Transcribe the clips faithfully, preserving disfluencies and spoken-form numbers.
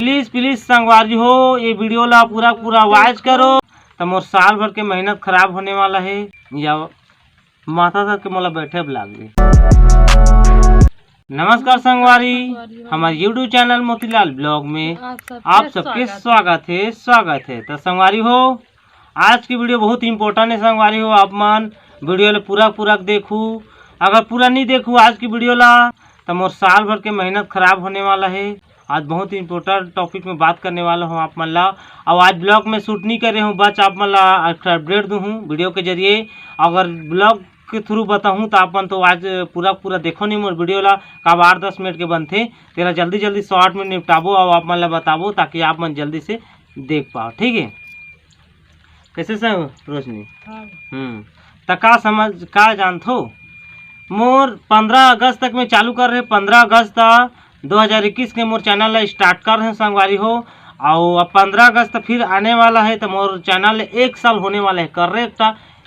Please please संगवारी हो, ये वीडियो ला पूरा पूरा वॉच करो, तो मोर साल भर के मेहनत खराब होने वाला है। या माथा धर के मोला बैठे लाग गई। नमस्कार संगवारी, हमारे यूट्यूब चैनल मोतीलाल ब्लॉग में आप सबके स्वागत है, स्वागत है। तो संगवारी हो, आज की वीडियो बहुत इंपॉर्टेंट है संगवारी हो, आप मन वीडियो ला पूरा पूरा देखू। अगर पूरा नहीं देखू आज की वीडियो ला, तो मोर साल भर के मेहनत खराब होने वाला है। आज बहुत इंपॉर्टेंट टॉपिक में बात करने वाला हूँ आप मन ला। और आज ब्लॉग में शूट नहीं करे हूँ, बस आप मन ला एक ठो अपडेट दूँ हूँ वीडियो के जरिए। अगर ब्लॉग के थ्रू बताहूँ तो आप मन तो आज पूरा पूरा देखो नहीं मोर वीडियो ला, काबर आठ दस मिनट के बनथे, तेला जल्दी जल्दी शॉर्ट में निपटाबो और आप मन ला बताबो, ताकि आप मन जल्दी से देख पाओ, ठीक है? कैसे से रोशनी? हाँ। हम्म, त का समझ, का जानथो, मोर पंद्रह अगस्त तक में चालू कर रहे, पंद्रह अगस्त दो हज़ार इक्कीस के मोर चैनल ला स्टार्ट कर रहे संगवारी हो। और अब पंद्रह अगस्त फिर आने वाला है, तो मोर चैनल एक साल होने वाला है, करेक्ट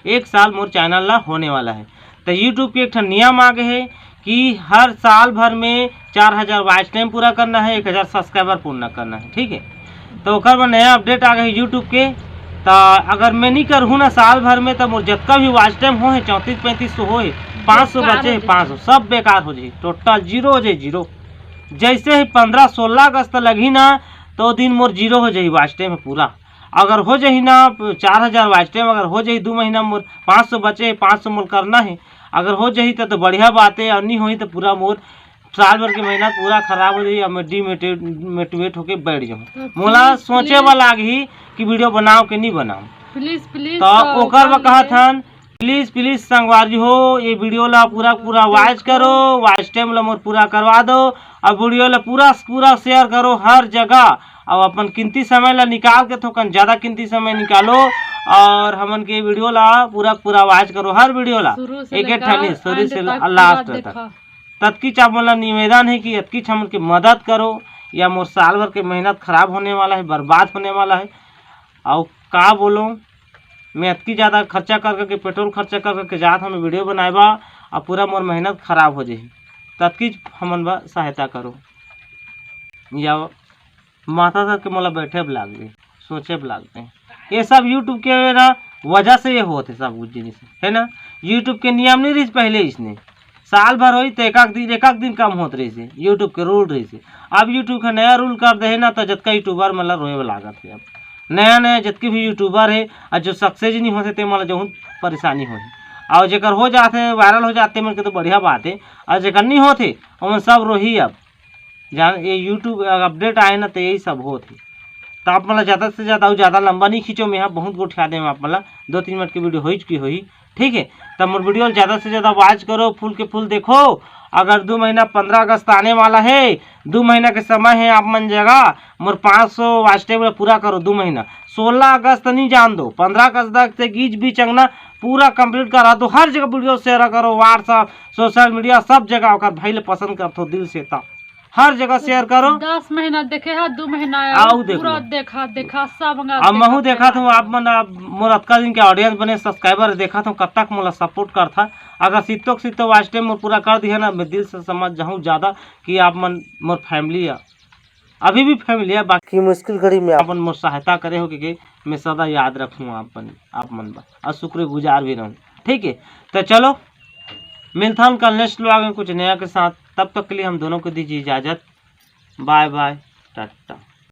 एक साल मोर चैनल ला होने वाला है। तो यूट्यूब के एक ठन नियम आ गए है कि हर साल भर में चार हज़ार वॉच टाइम पूरा करना है, एक हज़ार सब्सक्राइबर पूर्ण करना है, ठीक है? तो ओकर बर नया अपडेट आ गए है यूट्यूब के। तो अगर मैं नहीं करहूँ ना साल भर में, तो मोर जतका भी वॉच टाइम हो है, चौंतीस पैंतीस सौ हो है, पाँच सौ बेकार बचे हो है, जाही। पाँच सौ सब बेकार हो जाही, टोटल जीरो हो जाही, जीरो। जैसे ही पंद्रह सोलह अगस्त लगही ना, तो दिन मोर जीरो हो जाही वॉच टाइम पूरा। अगर हो जाही ना चार हज़ार वॉच टाइम, अगर हो जाही दो महीना मोर पाँच सौ बचे है, पाँच सौ मोर करना है, अगर हो जाही तो, तो बढ़िया बात है, और नहीं होही तो पूरा मोर साल भर के मेहनत पूरा खराब हो जाही और मैं डीमोटिवेट होके बैठ जाऊँ। तो मोला प्लीज, सोचे प्लीज। वाला आगही कि वीडियो बनाओ कि नहीं बनाओ। प्लीज, प्लीज, तो तो ओकर बर कर कहत लीजिए। हन, प्लीज प्लीज संगवारी हो, ये वीडियो ला पूरा पूरा वॉच करो, वॉच टाइम ला मोर पूरा करवा दो। अब वीडियो ला पूरा पूरा शेयर करो हर जगह, और अपन कीमती समय ला निकाल के, थोकन ज्यादा कीमती समय निकालो और हमन के वीडियो ला पूरा पूरा वॉच करो, हर वीडियो ला शुरू से एक एक लेकर ठानी, शुरू end से तक लास्ट पूरा तक। देखा। ततकीच आप मन ला निवेदन है कि अतकीच हमन के मदद करो, या मोर साल भर के मेहनत खराब होने वाला है, बर्बाद होने वाला है। और का बोलो, मैं अतकी ज्यादा खर्चा कर करके, पेट्रोल खर्चा कर करके जात हूँ वीडियो बनाए बा, अब पूरा मोर मेहनत खराब हो जाही। ततकीच हमन बर सहायता करो, या माथा धर के मोला बैठे बर लाग गई, सोचे बर लाग गई। ये सब यूट्यूब के ना वजह से ये होत है सब कुछ जिनिस, है ना? यूट्यूब के नियम नहीं रहिस पहले इसने, साल भर होई तो एक आध दिन, एक आध दिन कम होत रहिस हे, यूट्यूब के रूल रहिस हे। अब यूट्यूब के नया रूल कर दे हे ना, तो जतका यूट्यूबर मन ला रोए बर लागत हे। अब नया नया जतके भी यूट्यूबर हे, और जो सक्सेस नहीं होते, ते मन ला जहूँ परेशानी होही। और जेकर हो जाते, वायरल हो जाते, मन के तो बढ़िया बात है, और जेकर नहीं होते, ओमन सब रोही। अब जान, ये यूट्यूब अपडेट आए ना, तो यही सब होत हे। तो आप मन ला ज्यादा से ज्यादा, अउ ज्यादा लंबा नहीं खींचो, मैं यहाँ बहुत गोठिया दे आप मन ला, दो तीन मिनट की वीडियो हो चुकी होही, ठीक है? तो मोर वीडियो ला ज्यादा से ज्यादा वॉच करो, फुल के फुल देखो। अगर दो महीना, पंद्रह अगस्त आने वाला है, दो महीना के समय है आप मन जगह, मोर पाँच सौ वॉच टाइम पूरा करो, दो महीना, सोलह अगस्त नहीं जान दो, पंद्रह अगस्त तक से गीच बीच अंगना पूरा कंप्लीट करा दो। हर जगह वीडियो शेयर करो, WhatsApp, सोशल मीडिया, सब जगह ओकर भाई ले पसंद करथो दिल से, तब हर जगह शेयर करो। दस महीना देखे है, दो महीना आऊ आऊ देख पूरा लो। देखा, देखा, सब अंगा अब महू देखा देखा था। था, आप मन, आप मोर अतका दिन के ऑडियंस बने, सब्सक्राइबर देखा था, कब तक मोला सपोर्ट करथा। अगर सित्तो के सित्तो वॉच टाइम मोर पूरा कर दिया ना, मैं दिल से समझ जाऊँ ज्यादा कि आप मन मोर फैमिली है, अभी भी फैमिली है, बाकी मुश्किल घड़ी में आप मन मोर सहायता करे हो, कि मैं सदा याद रखूँ आप मन, आप मन बर, और शुक्रगुजार भी रहूँ, ठीक है? तो चलो, मिलथन कल नेक्स्ट व्लॉग में कुछ नया के साथ। तब तक के लिए हम दोनों को दीजिए इजाजत। बाय बाय, टाटा।